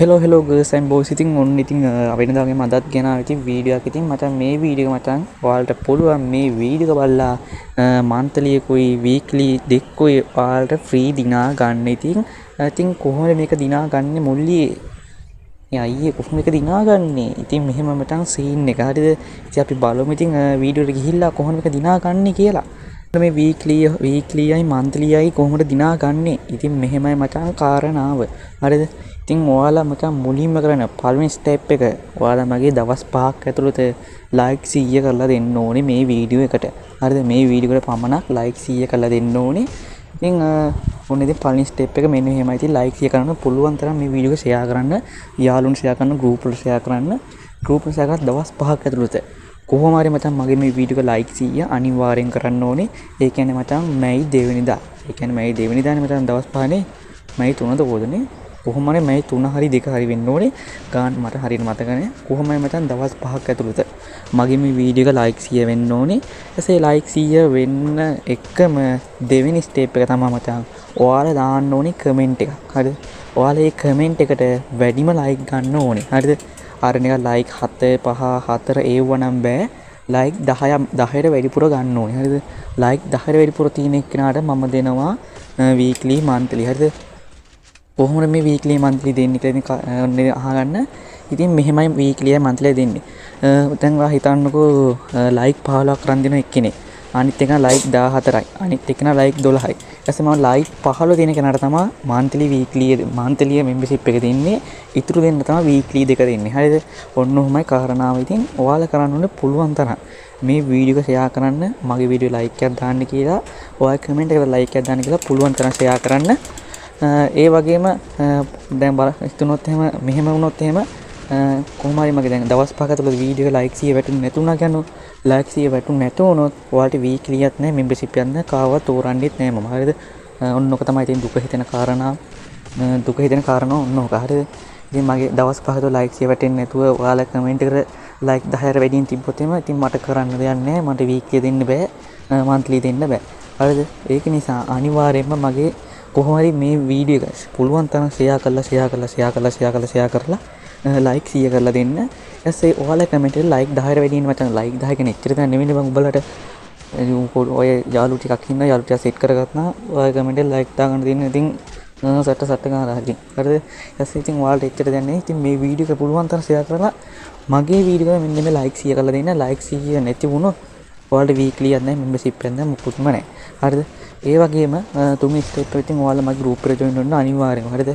Hello hello girls and boys. ඉතින් ඔන්න ඉතින් වෙනදා වගේම අදත් ගෙනාවා ඉතින් වීඩියෝ එකක්. ඉතින් මචං මේ වීඩියෝ එක මචං ඔයාලට පුළුවන් මේ වීඩියෝ එක බලලා මන්ත්ලි එකකුයි වීක්ලි දෙකකුයි ඔයාලට ෆ්‍රී දිනා ගන්න. ඉතින් ඉතින් කොහොමද මේක දිනා ගන්නෙ මුල්ලියේ? මේ අයියේ කොහොමද මේක දිනා ගන්නෙ? ඉතින් මෙහෙම මචං සීන් එක හරිද? ඉතින් අපි බලමු ඉතින් වීඩියෝ එකට ගිහිල්ලා කොහොමද මේක දිනා ගන්නෙ කියලා. මේ වීක්ලියයි මන්ත්ලියයි කොහොමද දිනා ගන්නෙ? ඉතින් මෙහෙමයි මචං කාරණාව. හරිද? ඉතින් ඔයාලා මචං මුලින්ම කරන්න පළවෙනි ස්ටෙප් එක, ඔයාලා මගේ දවස් 5ක් ඇතුළත ලයික් 100 කරලා දෙන්න ඕනේ මේ වීඩියෝ එකට. හරිද? මේ වීඩියෝ එකට පමණක් ලයික් 100 කරලා දෙන්න ඕනේ. ඉතින් ඔන්න ඉතින් පළවෙනි ස්ටෙප් එක මෙන්න මෙහෙමයි. ඉතින් ලයික් 100 කරන්න පුළුවන් තරම් මේ වීඩියෝ එක ෂෙයා කරන්න, යාළුවන්ට ෂෙයා කරන්න, ගෲප් වලට ෂෙයා කරන්න. ගෲප් වලට ෂෙයා කරලා දවස් 5ක් ඇතුළත කොහොම හරි මචං මගේ මේ වීඩියෝ එක ලයික් 100 අනිවාර්යෙන් කරන්න ඕනේ. ඒ කියන්නේ මචං මැයි දෙවෙනිදා. ඒ කියන්නේ මැයි දෙවෙනිදානේ මචං දවස් 5නේ. මැයි 3ද කොහොමදනේ? කොහොම හරි මැයි 3 හරි 2 හරි වෙන්න ඕනේ. ගාන මට හරියට මතක නෑ. කොහොම හරි මචං දවස් 5ක් ඇතුළත මගේ මේ වීඩියෝ එක ලයික් 100 වෙන්න ඕනේ. ඊටසේ ලයික් 100 වෙන්න එකම දෙවෙනි ස්ටෙප් එක තමයි මචං ඔයාලා දාන්න ඕනේ කමෙන්ට් එකක්. හරිද? ඔයාලා මේ කමෙන්ට් එකට වැඩිම ලයික් ගන්න ඕනේ. හරිද? අර නිකන් ලයික් 7 5 4 ඒව නම් බෑ. ලයික් 10ට වැඩිපුර ගන්න ඕනේ. හරිද? ලයික් 10ට වැඩිපුර තියෙන එක්කෙනාට මම දෙනවා වීක්ලි මන්ත්ලි. හරිද? කොහොමද මේ වීක්ලි මන්ත්ලි දෙන්නේ කියලා ඉතින් ඔන්න අහගන්න. ඉතින් මෙහෙමයි වීක්ලි මන්ත්ලි දෙන්නේ. දැන් ඔයා හිතන්නකෝ ලයික් 15ක් රන් දෙන එක්කෙනෙක්. අනිත් එක ලයික් 14යි. අනිත් එක්කෙනා ලයික් 12යි. ඊට පස්සේ මම ලයික් 15 දෙන කෙනාට තමයි මන්ත්ලි වීක්ලි මන්ත්ලි මෙම්බර්ෂිප් එක දෙන්නේ. ඉතුරු දෙන්න තමයි වීක්ලි දෙක දෙන්නේ. හරිද? ඔන්න ඔහොමයි කාරණාව. ඉතින් ඔයාලා කරන්න ඕනේ පුළුවන් තරම් මේ වීඩියෝ එක ෂෙයා කරන්න, මගේ වීඩියෝ ලයික් එකක් දාන්න කියලා, ඔයාලා කමෙන්ට් එකට ලයික් එකක් දාන්න කියලා පුළුවන් තරම් ෂෙයා කරන්න. ඒ වගේම දැන් බල හිතුනොත් එහෙම මෙහෙම වුණොත් එහෙම කොහොම හරි මගේ දැන් දවස් 5ක ඇතුළත වීඩියෝ එක ලයික් 100 වැටුනේ නැතුණා කියන්නකො. ලයික් 100 වැටුනේ නැතු වුණොත් ඔයාලට වීක්ලියක් නෑ, මෙම්බර්ෂිප් එකක් නෑ, කාවවත් තෝරන්නෙත් නෑ මම. හරිද? ඔන්න ඔක තමයි ඉතින් දුක හිතෙන කාරණා. දුක හිතෙන කාරණා ඔන්න ඔක. හරිද? ඉතින් මගේ දවස් 5 තුළ ලයික් 100 වැටෙන්නේ නැතුව ඔයාලා කමෙන්ට් එකට ලයික් 10ට වැඩියෙන් තිබ්බොත් එහෙම ඉතින් මට කරන්න දෙයක් නෑ. මට වීක්ලි දෙන්න බෑ, මන්ත්ලි දෙන්න බෑ. හරිද? ඒක නිසා අනිවාර්යයෙන්ම මගේ කොහොම හරි මේ වීඩියෝ එක පුළුවන් තරම් ෂෙයා කරලා ෂෙයා කරලා ෂෙයා කරලා ෂෙයා කරලා ෂෙයා කරලා ලයික් 100 කරලා දෙන්න. ඊට පස්සේ ඔයාලා කමෙන්ට් එකට ලයික් 10ට වැඩියෙන් මචං ලයික් 10 කියන්නේ එච්චර දෙයක් නෙමෙයිනේ බං උඹලට. ඔය යාළුවෝ ටිකක් ඉන්නවා, යාළුවෝ ටිකක් සෙට් කරගත්තා. ඔයාලා කමෙන්ට් එකට ලයික් දාගන්න තියෙන ඉතින් සට්ට සට්ට ගාලා හරි. හරිද? ඊට පස්සේ ඉතින් ඔයාලට එච්චර දෙයක් නෙමෙයි. ඉතින් මේ වීඩියෝ එක පුළුවන් තරම් ෂෙයා කරලා මගේ වීඩියෝ එක මෙන්න මේ ලයික් 100 කරලා දෙන්න. ලයික් 100 නැති වුණොත් ඔයාලට වීක්ලි එකක් නැහැ, මෙම්බර්ෂිප් එකක් නැහැ, මුකුත්ම නැහැ. හරිද? ඒ වගේම තුන්වෙනි ස්ටෙප් එක ඉතින් ඔයාලා මගේ ගෲප් එකට ජොයින් වෙන්න අනිවාර්යෙන්ම. හරිද?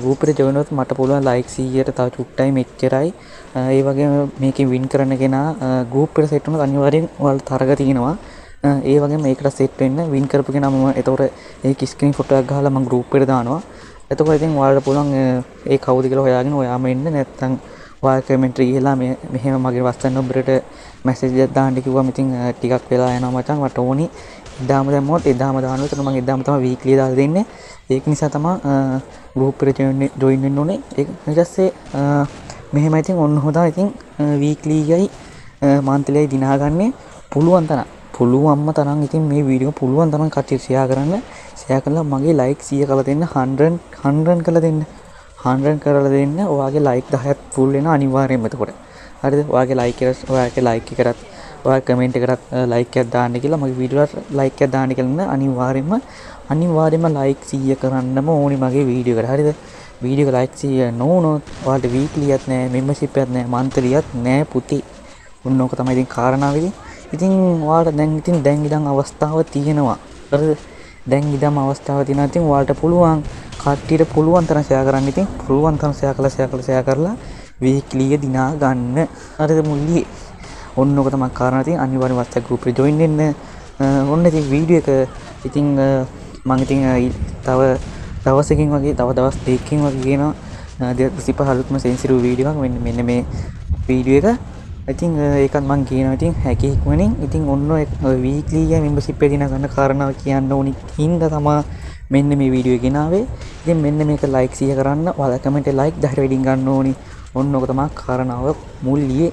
ගෲප් එකට ජොයින් වුණොත් මට පුළුවන් ලයික් 100ට තව චුට්ටයි මෙච්චරයි. ඒ වගේම මේකෙන් වින් කරන කෙනා ගෲප් එකට සෙට් වුණොත් අනිවාර්යෙන් ඔයාලට තරග තියෙනවා. ඒ වගේම මේකට සෙට් වෙන්න වින් කරපු කෙනා මම එතකොට ඒක ස්ක්‍රීන් ෆොටෝ එකක් ගහලා මම ගෲප් එකට දානවා. එතකොට ඉතින් ඔයාලට පුළුවන් ඒ කවුද කියලා හොයාගෙන ඔයාම එන්න, නැත්නම් ඔයා කමෙන්ට් එක ගිහලා මේ මෙහෙම මගේ WhatsApp නම්බරයට මැසේජ් එකක් දාන්න කිව්වම ඉතින් ටිකක් වෙලා යනවා මචං. මට ඕනි එදාම දැම්මොත් එදාම දානවා. එතකොට මම එදාම තමයි වීක්ලි දාලා දෙන්නේ. ඒක නිසා තමයි ගෲප් එකට ජොයින් වෙන්න ඕනේ. ඒක ඊට පස්සේ මෙහෙම ඉතින් ඔන්න ඔහොම තමයි ඉතින් වීක්ලි එකයි මන්ත්ලි එකයි දිනාගන්නේ. පුළුවන් තරම් පුළුවන්ම තරම් ඉතින් මේ වීඩියෝ පුළුවන් තරම් කට්ටිය ෂෙයා කරන්න. ෂෙයා කරලා මගේ ලයික් 100 කරලා දෙන්න, 100 කරලා දෙන්න, 100 කරලා දෙන්න. ඔයාගේ ලයික් 10ක් ෆුල් වෙනවා අනිවාර්යයෙන්ම එතකොට. හරිද? ඔයාගේ ලයික් එක, ඔයාගේ ලයික් එකටත් ඔයාගේ කමෙන්ට් එකටත් ලයික් එකක් දාන්න කියලා, මගේ වීඩියෝ එකට ලයික් එකක් දාන්න කියලා නේද? අනිවාර්යයෙන්ම ලයික් 100 කරන්නම ඕනි මගේ වීඩියෝ එකට. හරිද? වීඩියෝ එක ලයික් 100 නොවුනොත් ඔයාලට වීක්ලි එකක් නෑ, මෙම්බර්ෂිප් එකක් නෑ, මන්ත්ලි එකක් නෑ පුතේ. ඔන්න ඕක තමයි ඉතින් කාරණාව ඉතින්. ඉතින් ඔයාලට දැන් ඉතින් දැන් ඉඳන් අවස්ථාව තියෙනවා. හරිද? දැන් ඉඳන්ම අවස්ථාව තියෙනවා. ඉතින් ඔයාලට පුළුවන් කට්ටියට පුළුවන් තරම් ෂෙයා කරන්න. ඉතින් පුළුවන් තරම් ෂෙයා කරලා ෂෙයා කරලා ෂෙයා කරලා වීක්ලි එක දිනා ගන්න. හරිද මුල්ලියේ? ඔන්න ඕක තමයි කාරණා. ඉතින් අනිවාර්යෙන් WhatsApp group එකට join වෙන්න. ඔන්න ඉතින් වීඩියෝ එක ඉතින් මං ඉතින් තව දවසකින් වගේ තව දවස් දෙකකින් වගේ කියනවා 2025 අලුත්ම සෙන්සිටිව් වීඩියෝ එකක් මෙන්න මේ වීඩියෝ එක. ඉතින් ඒකත් මං කියනවා ඉතින් හැකි ඉක්මනින්. ඉතින් ඔන්න ඔය වීක්ලි එක මෙම්බර්ෂිප් එක දිනා ගන්න කාරණාව කියන්න ඕනි හින්දා තමා මෙන්න මේ වීඩියෝ එක ගෙනාවේ. ඉතින් මෙන්න මේක ලයික් 100 කරන්න, ඔයාලා කමෙන්ට් එක ලයික් 10ට වැඩියෙන් ගන්න ඕනි. ඔන්න ඔක තමා කාරණාව මුල්ලියේ.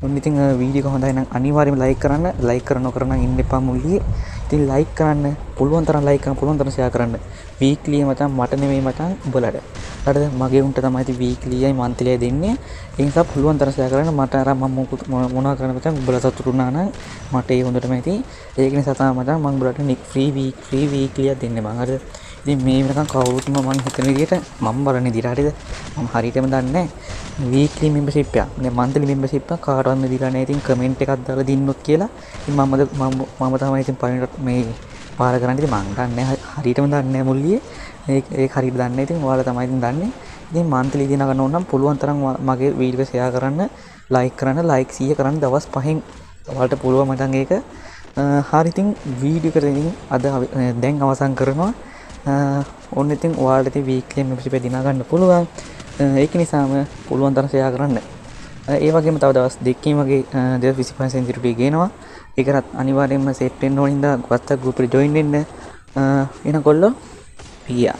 ඔන්න ඉතින් වීඩියෝ එක හොඳයි නම් අනිවාර්යයෙන්ම ලයික් කරන්න. ලයික් කරන නොකර නම් ඉන්න එපා මුල්ලියේ. ඉතින් ලයික් කරන්න, පුළුවන් තරම් ලයික් කරන්න, පුළුවන් තරම් ෂෙයා කරන්න. වීක්ලි මචං මට නෙමෙයි මචං උඹලට. හරිද? මගේ උන්ට තමයි ඉතින් වීක්ලියයි මන්ත්ලියයි දෙන්නේ. ඒ නිසා පුළුවන් තරම් ෂෙයා කරන්න. මට අර මම මොනවා කරන්න මචං, උඹලා සතුටු වුණා නම් මට ඒ හොඳටම ඇති. ඒක නිසා තමයි මචං මං උඹලට ෆ්‍රී වීක් ෆ්‍රී වීක්ලියක් දෙන්නේ මං. හරිද? ඉතින් මේ වෙනකන් කවුරුත්ම මං හිතන විදියට, මං බලන විදියට, හරිද, මම හරියටම දන්නේ නැහැ, වීක්ලි මෙම්බර්ෂිප් එකක් නේ මන්ත්ලි මෙම්බර්ෂිප් එකක් කාටවත්ම දීලා නැහැ. ඉතින් කමෙන්ට් එකක් දාලා දින්නොත් කියලා. ඉතින් මම මම මම තමයි ඉතින් පළවෙනිට මේ පාර කරන්නේ. ඉතින් මං දන්නේ නැහැ, හරියටම දන්නේ නැහැ මුල්ලියේ. ඒක ඒක හරියට දන්නේ නැහැ. ඉතින් ඔයාලා තමයි ඉතින් දන්නේ. ඉතින් මන්ත්ලි දිනා ගන්න ඕන නම් පුළුවන් තරම් මගේ වීඩියෝ එක ෂෙයා කරන්න, ලයික් කරන්න. ලයික් 100 කරන්න දවස් 5න් ඔයාලට පුළුවන් මචං ඒක. හරි, ඉතින් වීඩියෝ එකට ඉතින් අද දැන් අවසන් කරනවා. ඔන්න ඉතින් ඔයාලට ඉතින් වීක්ලි මෙම්බර්ෂිප් එක දිනා ගන්න පුළුවන්. ඒක නිසාම පුළුවන් තරම් ෂෙයා කරන්න. ඒ වගේම තව දවස් 2කින් වගේ 2025 සෙන්චුරි ගේනවා. ඒකටත් අනිවාර්යයෙන්ම සෙට් වෙන්න ඕන හින්දා WhatsApp group එකට ජොයින් වෙන්න. එහෙනම් කොල්ලෝ, ගියා.